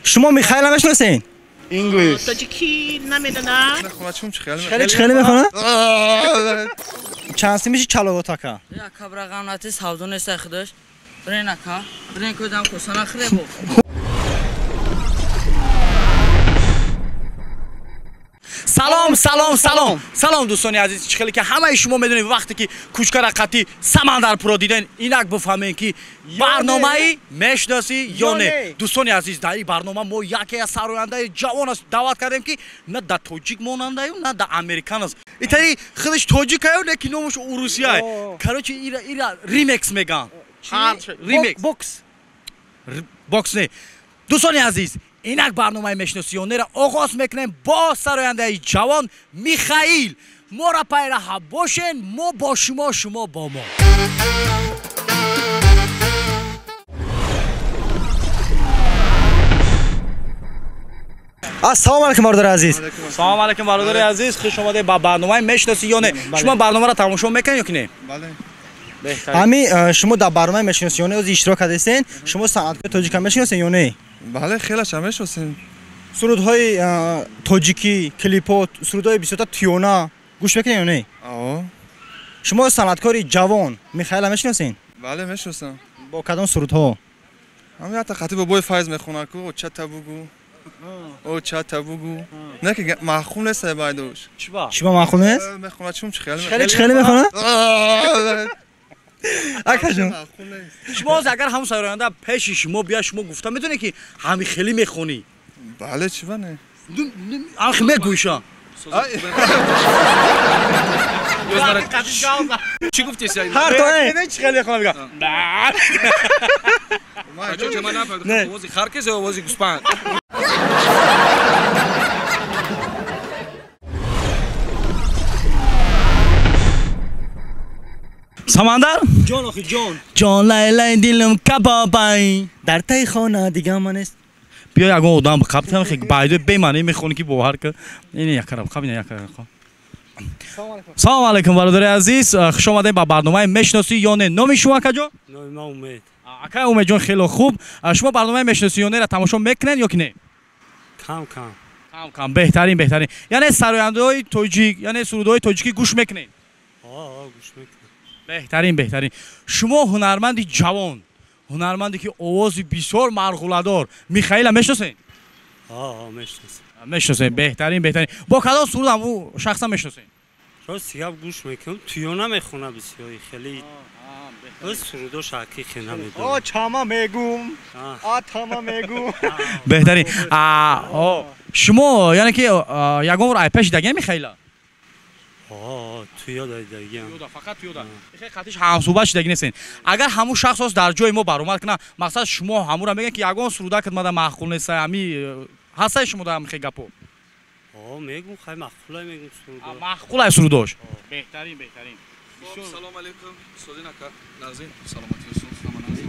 Шумо Михаила мешиносед? English. Тоҷикӣ намедонам. Хеле чӣ хеле мехонад? Чанд сим меши чаловот ака? Ака брағам нати савдо нест худаш. Брен ака, брен кодам косана хребо. Салом, салом, салом. Салом дӯстони азиз, чӣ хеле ки ҳамаи шумо медонед, вақте ки кучкара қатӣ Самандарпуро диден, инак бифаҳмед ки барномаи мешиносӣ ё не. Дӯстони азиз, дар ин барнома мо яке аз сарояндаи ҷавон аст даъват кардем, ки на да тоҷик монандаю, на да американ аст. Итари худаш тоҷикаю, лекин номаш урусияй. Короче, ира ремикс меган. Ремикс. Бокс. Бокс не. Дӯстони азиз, инак барномаи мешиносӣ ё нера оғоз мекунем бо сарояндаи ҷавон Михаил. Моро пайраҳа бошен, мо бо шумо, шумо бо мо. Ассалому алайкум, бародари азиз. Салому алайкум, бародари азиз, хуш омадед ба барномаи мешиносӣ ё не. Шумо барномаро тамошо мекунед ё ки не? Бале. Ҳами шумо дар барномаи мешиносӣ ё не ози иштирок кардастен, шумо санъаткори тоҷика мешиносед ё не? Бале, хелаша мешиносем. Сурудҳои тоҷикӣ, клипҳо, сурудҳои бисёрта тиёна гӯш мекунед ё не? Ао. Шумо санъаткори ҷавон Михаила мешиносед? Бале, мешиносам. Бо кадом сурудҳо? Ҳам якта қатӣ бобои Файз мехонад ку, очата бугу. Очата бугу. Не ки маъқул нест байдош. Чиба? Чиба маъқул нест? Мехонад чум чӣ хеле. Хеле чӣ хеле мехонад? Акаҷон. Шумо ҳозир агар ҳамун сароянда пеши шумо биёяд, шумо гуфта метавонед ки ҳами хеле мехонӣ? Бале, чиба не? Анхи мегӯиша. Чӣ гуфти? Ҳар то чӣ хеле мехонад мега. Бача, ман нафаҳмидам, овози хар кес ё овози гӯспанд? Самандар? Ҷон, охи ҷон. Ҷон лайлай дилам кабобай. Дар таи хона дига ман нест. Биё ягон одам қабтам хе байдо бемаъне мехонӣ ки бовар кун. Ин якара қаб, ин якара қаб. Салом алайкум, бародари азиз, хуш омадед ба барномаи мешиносӣ ё не. Номи шумо, акаҷон? Номи ман Умед. Акай Умедҷон, хеле хуб. Шумо барномаи мешиносӣ ё неро тамошо мекунед ё ки не? Кам кам. Кам кам, беҳтарин, беҳтарин. Яъне сарояндаҳои тоҷик, яъне сурудҳои тоҷикӣ гӯш мекунед? Ҳо, гӯш мекунам. Беҳтарин, беҳтарин. Шумо ҳунарманди ҷавон, ҳунарманде ки овози бисёр марғуладор Михаила мешиносед? Ҳо, мешиносам. Мешиносед, беҳтарин, беҳтарин. Бо кадом суруд ҳамун шахса мешиносед? Рост гап, гӯш мекунам, туёна мехонад бисёри, хеле боз сурудош ҳақиқи намедонам. О, чама мегум, атама мегум. Беҳтарин. Шумо яъне ки ягон бор айпеш дидагиам Михаила? Ҳо, туё дидагиам. Фақат туё да. Хеле қатиш ҳамсӯҳбат шидаги нестен. Агар ҳамун шахс ҳост дар ҷои мо баромад кунад, мақсад шумо ҳамура мегӯяд ки ягон сурудакат мада маъқул нест, ҳами ҳастае шумо дар ҳамин гапо? Ҳо, мегум, хай маъқулай мегум сурудо. Маъқулай сурудош. Беҳтарин, беҳтарин. Салом алейкум, устодин ака, назин, саломатӣ устод, саломатӣ.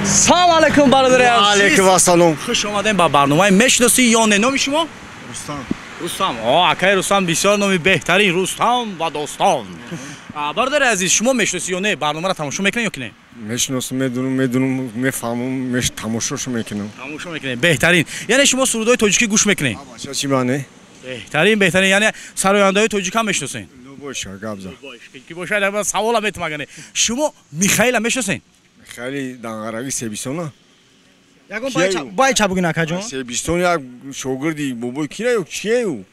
Салом алейкум, бародари азиз. Алейкум ассалом. Хуш омадем ба барномаи мешиносӣ ё не. Номи шумо? Рустам. Рустам. О, акай Рустам, бисёр номи беҳтарин, Рустам ва достон. Бародари азиз, шумо мешиносӣ ё не барномаро тамошо мекунед ё ки не? Мешиносам, медонам, медонам, мефаҳмам, тамошошо мекунам. Тамошо мекунед, беҳтарин. Яъне шумо сурудҳои тоҷикӣ гӯш мекунед? Бача, чӣ маъне? Беҳтарин, беҳтарин. Яъне сарояндаҳои тоҷик ҳам мешиносед? Боша, гап зад. Ки бошад, савола метавам агар не. Шумо Михаила мешиносед? Хеле дангараги Себистона. Ягон байча бугин, акаҷон? Себистон як шогирди бобои кираю чияю?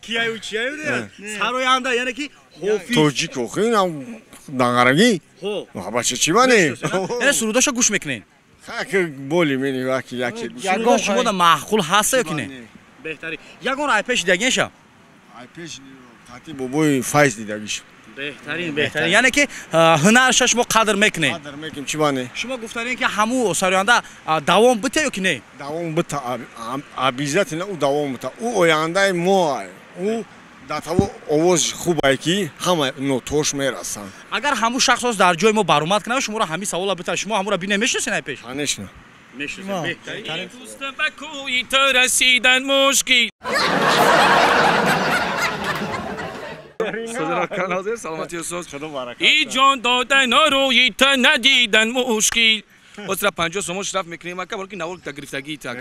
Кияю чияю не? Сароянда, яъне ки ҳофиз. Тоҷик охи, инам дангараги? Ҳо. Бача, чӣ мане? Яъне сурудоша гӯш мекунед? Хак боли мени яки яки. Ягон шумо да маъқул ҳаста ё ки не? Беҳтарин. Ягон айпеш дидагиеша? Айпеш тати бобои Файз дидагиш. Беҳтарин, беҳтарин. Яъне ки ҳунарша шумо қадр мекунед? Қадр мекунем, чӣ мане? Шумо гуфтанед ки ҳамун сароянда давом бита ё ки не? Давом бита, обязательно ӯ давом бита. Ӯ ояндаи мо, ӯ дар таво овоз хубае ки ҳама нотош мерасанд. Агар ҳамун шахс ҳост дар ҷои мо баромад кунад, шуморо ҳамин савола бита, шумо ҳамура бинед, мешиносед айпеш? Конечно. Мешносем. Дӯста ба кӯи ту расидан мушкил. Саломатӣ соз. И ҷон додан рӯи ту надидан мушкил. Озра 50 сомон штраф мекунем ака, балки навор та гирифтагии так.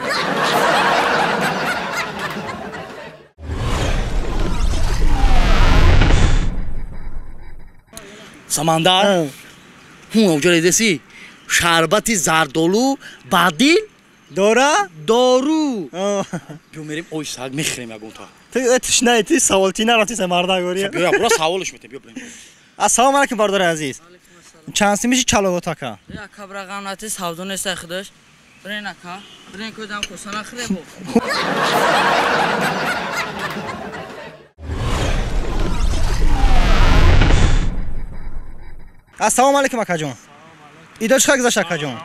Самандар, ҳун оҷа редеси шарбати зардолу ба дил дора дору. Биё мерем ой саг мехӯрем ягонта. Ту тушнаи ту саволчӣ нарафти са мардагорӣ. Биё бура саволш метем, биё бирем. Ассалому алайкум бародари азиз. Чанд сим миши чаловот ака? Ака бра ғам нати савдо нест худаш. Бирен ака, бирен кӯдам косана хӯребо. Ассалому алайкум акаҷон. Идо чӣ гузашт акаҷон?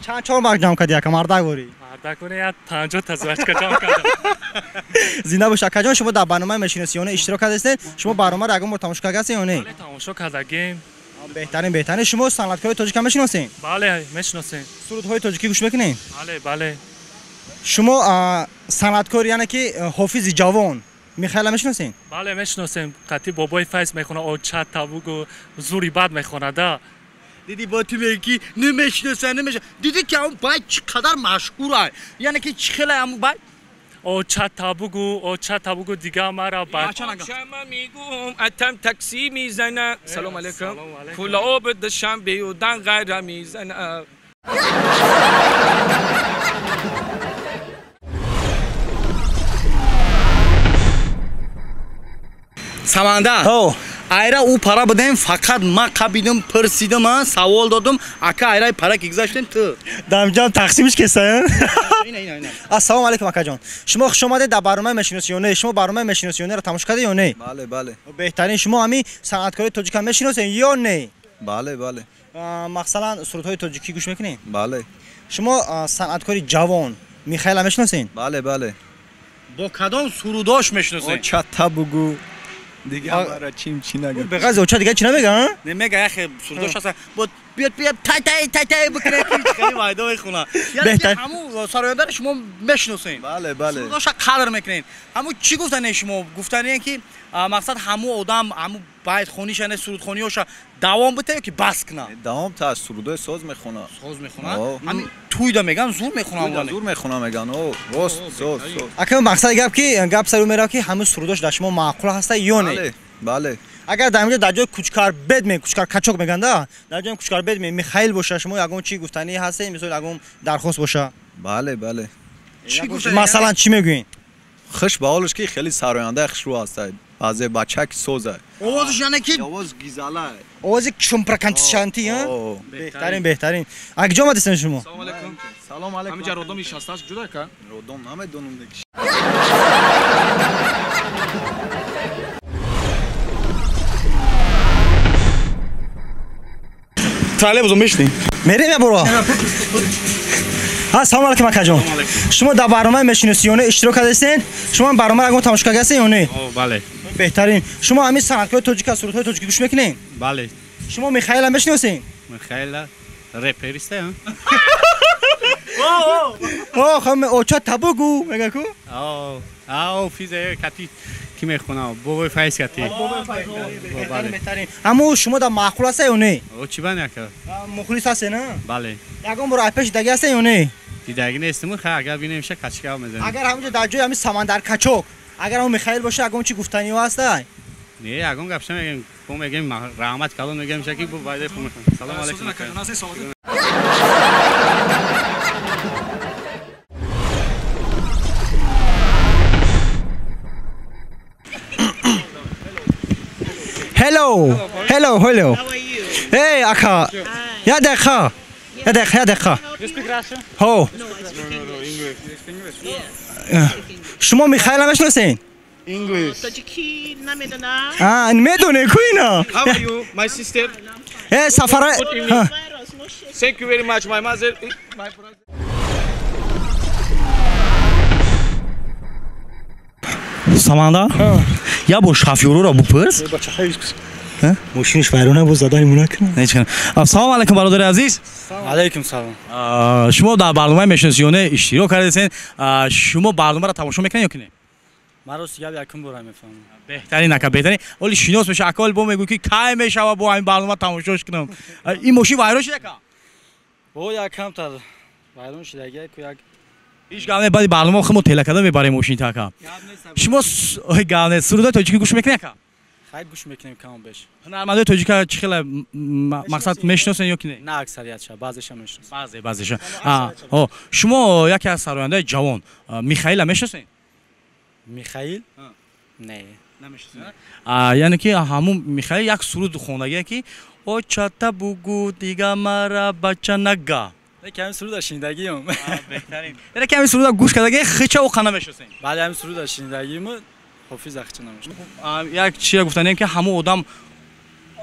Чанд чор марг ҷамъ кардӣ ака мардагорӣ? Мардагорӣ як 50 та звачка ҷамъ кардам. Зинда бош акаҷон, шумо дар барномаи мешиносӣ ё не иштирок кардастед? Шумо барномаро ягон бор тамошо кардастед ё не? Бале, тамошо кардагем. Беҳтарин, беҳтарин. Шумо санъаткори тоҷика мешиносед? Бале, мешиносем. Сурудҳои тоҷикӣ гӯш мекунед? Бале, бале. Шумо санъаткор, яъне ки ҳофизи ҷавон Михайла мешиносед? Бале, мешиносем. Қатъи бобои Файз мехонад, оча табугу зури бад мехонада. Диди бо ту мегӣ ки намешиносам, намешиносам. Диди ки ҳамон бай чӣ қадар машҳур ай. Яъне ки чӣ хеле ҳамон бай? Оча табугу дига мара ба. Очама мегӯм, атам такси мезана. Салом алейкум. Кулоб душанбею данғара мезана. Самандар, айра ӯ пара будем, фақат ман қабидам, пурсидам, савол додам, ака айраи пара ки гузаштем ту. Дамҷон тақсимиш кеса? Ассалому алайкум акаҷон. Шумо хуш омадед дар барномаи мешиносӣ ё не? Шумо барномаи мешиносӣ ё неро тамошо кардед ё не? Бале, бале. Беҳтарин. Шумо ҳамин санъаткори тоҷика мешиносед ё не? Бале, бале. Масалан, сурудҳои тоҷикӣ гӯш мекунед? Бале. Шумо санъаткори ҷавон Михайла мешиносед? Бале, бале. Бо кадом сурудош мешиносед? Очата бугу. Дига мара чим чи нага. Беғаз оча дига чи намега? Не мега, яхе сурудош ҳаста. Бо биёд биёд тай тай тай тай бикунед ки хеле майдо мехона. Яъне ки ҳамун сарояндаро шумо мешиносед. Бале, бале. Сурудоша қадр мекунед. Ҳамун чӣ гуфтане шумо? Гуфтане ки мақсад ҳамун одам ҳамун байтхониша не сурудхониёша давом бита ё ки бас куна? Давом та сурудои соз мехона. Соз мехона? Ҳамин туйда меган зур мехона. Зур мехона меган. О, рост, соз, соз. Ака мақсади гап ки гап сару мерав ки ҳамун сурудош дар шумо маъқул ҳаста ё не? Бале, бале. Агар дар инҷо дар ҷои кучкар бед ме, кучкар качок меган да, дар ҷои кучкар бед ме Михаил боша, шумо ягон чӣ гуфтанӣ ҳастед, мисол ягон дархост боша? Бале, бале. Масалан чӣ мегӯед? Хуш ба ҳолаш ки хеле сарояндаи хушрӯ ҳастад. Баъзе бача ки созад. Овозаш яъне ки овоз гизала. Овози чумпракантишанти, а? Беҳтарин, беҳтарин. А куҷо омадистед шумо? Салом алейкум. Салом алейкум. Ҳаминҷа родом нишастааст куҷо ака? Родом намедонам дигар. Троллейбусо мешнӣ? Мерем я буро. Ассалому алайкум акаҷон. Шумо дар барномаи мешиносӣ ё не иштирок кардастед? Шумо барномаро ягон тамошо кардастед ё не? Бале. Беҳтарин. Шумо ҳамин санъаткори тоҷика, сурудҳои тоҷикӣ гӯш мекунед? Бале. Шумо Михаила мешиносед? Михаила репериста, а? О, хам оча табугу мега ку? О, ао физа кати ки мехона, бобои Файз кати. Беҳтарин, беҳтарин. Аммо шумо дар маъқул ҳастед ё не? О, чӣ бан яка? Мухлис ҳастед, на? Бале. Ягон бор айпеш дидаги ҳастед ё не? Дидаги нестем, хай агар бинем ша качка мезанем. Агар ҳаминҷо дар ҷои ҳамин Самандар качок, агар ҳамон Михаил боша, ягон чӣ гуфтаниҳо ҳастай? Не, ягон гапша мегем, бо мегем раҳмат калон мегем ша ки бо байда хун. Салом алейкум. Hello, hello, hello. How are you? Hey, ака. Я дақиқа. Я дақиқа, я дақиқа. You speak Russian? Ҳо. No, I speak English. No, English. Yeah. Шумо Михайла мешиносед? English. Тоҷикӣ намедонам. А, медонед ку ина? How are you, my sister? Э, сафара. Thank you very much, my mother. My brother. Саманда? Я бо шофёрро бупурс. Мошинаш вайрона буд, задани мо накунад. Ассалому алайкум, бародари азиз. Алайкум салом. Шумо дар барномаи мешиносӣ ё не иштирок кардед. Шумо барномаро тамошо мекунед ё ки не? Ман рост гап якум бора мефаҳмам. Беҳтарин ака, беҳтарин. Оли шинос меша, ака, бо мегӯй ки кай мешава бо ҳамин барнома тамошош кунам. Ин мошин вайрон шуда ака? О, як камтар вайрон шуда, ку як ҳеҷ гап не, баъди барнома хумо тела карда мебарем мошин та ака. Шумо гап не, сурудои тоҷикӣ гӯш мекунед ака? Хай, гӯш мекунем кам беш. Ҳунармандои тоҷика чӣ хела мақсад мешиносен ё ки не? На аксариятша, баъзеша мешиносем. Баъзе, баъзеша. Шумо яке аз сарояндаи ҷавон Михаила мешиносен? Михаил? Не. Намешиносен? Яъне ки ҳамун Михаил як суруд хондагие ки очата бугу дига мара бача нага. Яке ҳамин суруда шунидагиам. Беҳтарин. Яъне ки ҳамин суруда гӯш кардагие, хича оқа намешиносен? Бале, ҳамин суруда шунидагиам, ҳофиз ахча намешиносем. Як чизе гуфтанем ки ҳамун одам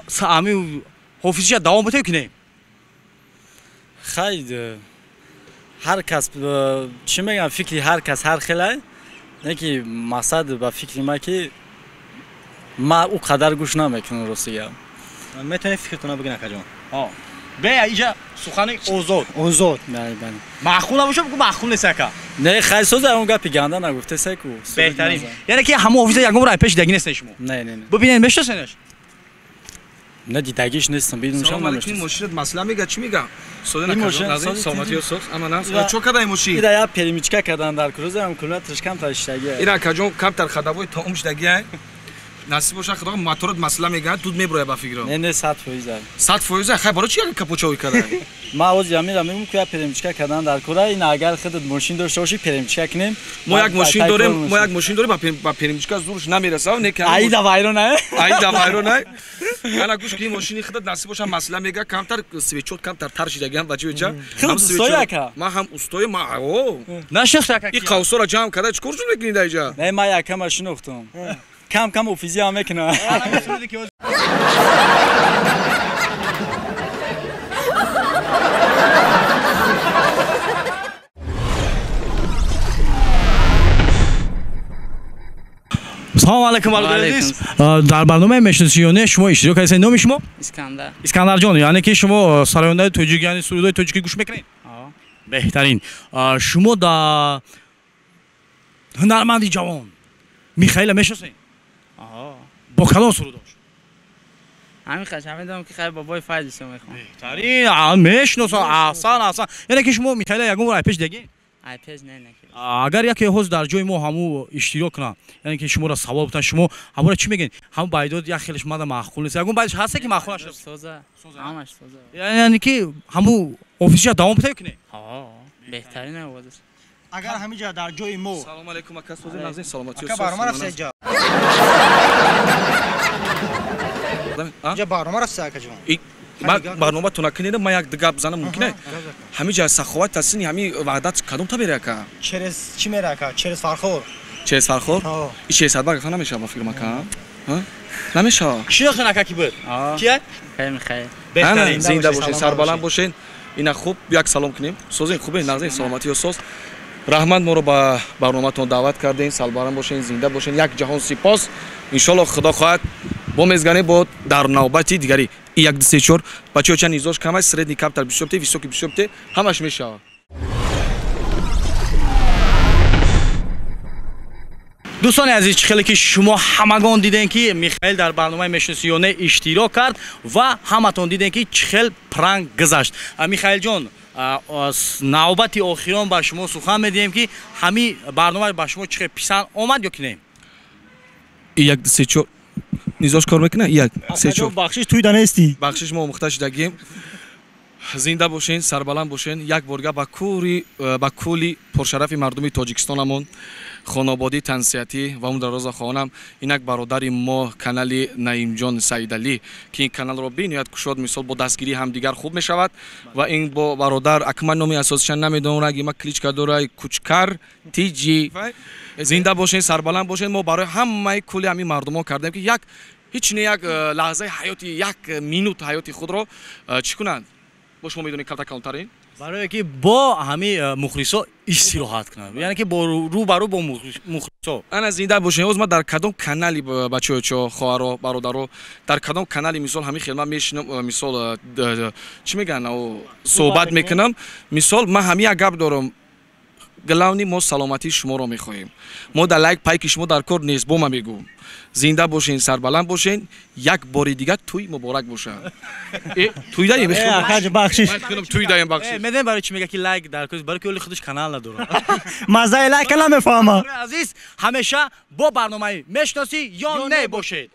ҳамин ҳофизиша давом битавед ки не? Хай, ҳар кас чӣ мегӯям, фикри ҳар кас ҳар хелай. Не ки мақсад ба фикри ма ки ма ӯ қадар гӯш намекунам, рости гап. Метавонед фикртона бигӯед, акаҷон? Бе, иҷа сухани озод. Озод. Бале, бале. Маъқул набошад, бигӯ маъқул нест ака. Не, хай соза, он гапи ганда нагуфтесай ку. Беҳтарин. Яъне ки ҳамон ҳофиза ягон бор пеш дидагӣ нестед шумо? Не, не, не. Бибинед, мешиносенаш? Не, дидагиш нестам, бидуншам намешиносам. Мошинат масъала мега, чӣ мега? Сода накардам, саломатӣ соз, ама на. Чо када ин мошин? Ира я перемичка кардан дар круза, ам кулатраш камтар шидаги. Ира акаҷон камтар хадавои таом шидаги. Насиб боша, худо моторот масъала мега, дуд меброя ба фикром. Не, не, 100%. 100%? Хай, барои чӣ як капочовӣ када? Ма ози амира мегум ки я перемичка кардан дар кура, ин агар худат мошин дошта бошӣ перемичка кунем. Мо як мошин дорем, мо як мошин дорем, ба перемичка зурш намерасав, не ки Аида вайрон ай. Аида вайрон ай. Ана гӯш ки мошини худат насиб боша масъала мега, камтар свечот камтар тар шидагиам ба ҷои ҷа. Ҳам устои ака. Ма ҳам устои ма, о. Нашинохт ака. Ин қавсора ҷамъ карда чикор шуд мекунӣ дар иҷа? Не, ма якама шинохтам. Кам кам офизия ҳам мекунам. Салом алайкум, бародари азиз. Дар барномаи мешиносӣ ё не шумо иштирок кардед. Номи шумо? Искандар. Искандарҷон, яъне ки шумо сарояндаи тоҷик, яъне сурудои тоҷикӣ гӯш мекунед? Беҳтарин. Шумо дар ҳунарманди ҷавон Михаила мешиносед? Бо кадом сурудош? Ҳамин хаш ҳамин ки хай бобои Файз бисёр мехонам. Беҳтарин, мешиносам, аҳсан, аҳсан. Яъне ки шумо Михаила ягон бор айпеш дидагӣ? Айпеш не, не. Агар яке ҳоз дар ҷои мо ҳаму иштирок кунад, яъне ки шуморо савол бутан, шумо ҳамуро чӣ мегӯед? Ҳаму байдод як хелеш мада маъқул нест. Ягон байдиш ҳаста ки маъқул нашуд? Соза. Ҳамаш соза. Яъне ки ҳаму офисиша давом битавед ки не? Ҳа, беҳтарин овозаш. Агар ҳамин ҷо дар ҷои мо. Салом алайкум, ака, сози нағзин, саломатӣ. Ака, барнома рафта ҷо. Ҷа барнома рафта, акаҷон. Ман барнома тона кунедам, ман як гап занам мумкин е? Ҳамин ҷа саховат тасини ҳамин ваҳдат кадом та мере ака? Через чӣ мере ака? Через Фархор. Через Фархор? И через Садбар гафта намешава ба фикрам ака? Намешава. Шинохтен ака ки буд? Кия? Хай, Михаил. Беҳтарин. Зинда бошед, сарбаланд бошед. Ина хуб як салом кунем. Созин хубе, нағзин, саломатӣ соз. Раҳмат, моро ба барноматон даъват кардем. Салбаранд бошен, зинда бошен. Як ҷаҳон сипос. Иншолло худо хоҳад бо мезганем бо дар навбати дигари. 1 2 3 4 бачаҳо чанд низош кам аст, средний камтар бисёр те, високий бисёр те, ҳамаш мешавад. Дӯстони азиз, чӣ хеле ки шумо ҳамагон дидем ки Михаил дар барномаи мешиносӣ ё не иштирок кард ва ҳаматон дидем ки чӣ хел пранк гузашт. Михаилҷон, навбати охирон ба шумо сухан медиҳем ки ҳамин барнома ба шумо чӣ хел писанд омад ё ки не? 1 2 3 4 низош кор мекунад? 1 3 4 бахшиш туй данести. Бахшиш мо омӯхта шудагим. Зинда бошен, сарбаланд бошен. Як борга ба кули пуршарафи мардуми тоҷикистонамон, хонободӣ, тансиҳатӣ ва он дароза хоҳонам. Инак бародари мо канали Наимҷон Саидалӣ, ки ин каналро бениҳоят кушод, мисол бо дастгирии ҳамдигар хуб мешавад. Ва ин бо бародар акман номи асосиша намедонам, раги ма кличка дора Кучкар Тиҷи. Зинда бошен, сарбаланд бошен. Мо барои ҳамаи кули ҳамин мардумон кардем ки як ҳеҷ не як лаҳзаи ҳаёти, як минут ҳаёти худро чӣ кунанд? Бо шумо медонед калта калонтарин? Барое ки бо ҳами мухлисо истироҳат кунад, яъне ки бо рӯ ба рӯ бо мухлисо. Ана, зинда бошед. Ҳоз ман дар кадом канали, бачаҳо, хоҳаро, бародаро, дар кадом канали, мисол, ҳамин хел ман мешинам, мисол, чӣ мегӯянд, суҳбат мекунам, мисол, ман ҳамин як гап дорам: главный, мо саломатии шуморо мехоҳем. Мо дар лайк пайки шумо дар кор нест. Бо ман мегӯм, зинда бошен, сарбаланд бошен. Як бори дигар тӯй муборак бошад. Тӯй даем. Бахшиш. Тӯй даем, бахшиш. Медонем, барои чӣ мега ки лайк дар кор, барои ки оли худаш канал надорад. Маззаи лайка намефаҳма. Азиз, ҳамеша бо барномаи «Мешиносӣ ё не» бошед.